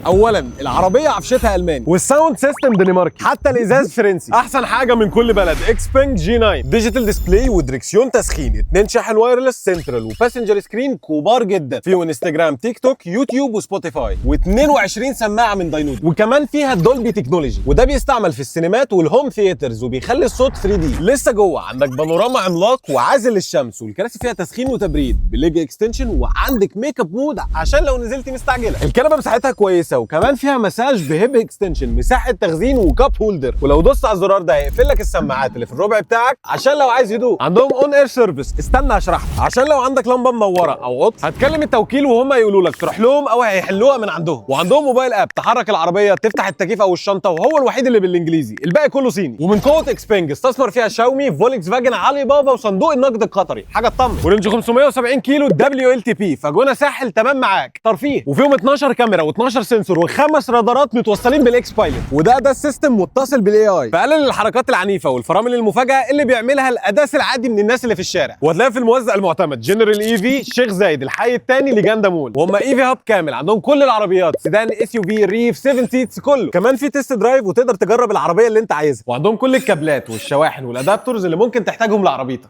اولا العربية عفشتها الماني، وال sound system دنماركي، حتى الازاز فرنسي، احسن حاجة من كل بلد. XPeng G9 digital display ودريكسيون تسخين، 2 شاحن wireless central و passenger screen كبار جدا، فيه انستجرام، تيك توك، يوتيوب وسبوتيفاي، و22 سماعه من Dynaudio، وكمان فيها Dolby technology، وده بيستعمل في السينمات وال home theaters وبيخلي الصوت 3D. لسه جوه عندك بانوراما عملاق وعازل للشمس، والكراسي فيها تسخين وتبريد ب leg extension، وعندك makeup mode عشان لو نزلتي مستعجله. الكنبة مساحتها كويسه، وكمان فيها مساج ب hip extension، مساحة تخزين و cup holder، ولو دوست على الزرار ده هيقفل لك السماعات اللي في الربع بتاعك عشان لو عايز هدوء. عندهم on air service، استنى اشرح، عشان لو عندك لمبة منورة او عطل هتكلم التوكيل وهم يقولوا لك تروح لهم او هيحلوها من عندهم. وعندهم mobile app تحرك العربيه، تفتح التكييف او الشنطه، وهو الوحيد اللي بالانجليزي، الباقي كله صيني. ومن قوة XPeng استثمر فيها شاومي، فولكس فاجن، علي بابا، وصندوق النقد القطري، حاجة تطمن. و range 570 كيلو WLTP، فجونه ساحل تمام معاك ترفيه. وفيهم 12 كاميرا و12 sensor وخمس رادارات متوصلين بال XPILOT، وده ADAS system متصل بال AI، فقلل الحركات العنيفة والفرامل المفاجاة اللي بيعملها ال ADAS العادي من الناس اللي في الشارع. وهتلاقيها في الموزع المعتمد General EV، شيخ زايد، الحي الثاني، ليجاندا مول. وهم EV Hub كامل، عندهم كل العربيات، سيدان، SUV، ريف، 7 seats، كله. كمان في test drive وتقدر تجرب العربية اللي انت عايزها، وعندهم كل الكابلات والشواحن وال adapters اللي ممكن تحتاجهم لعربيتك.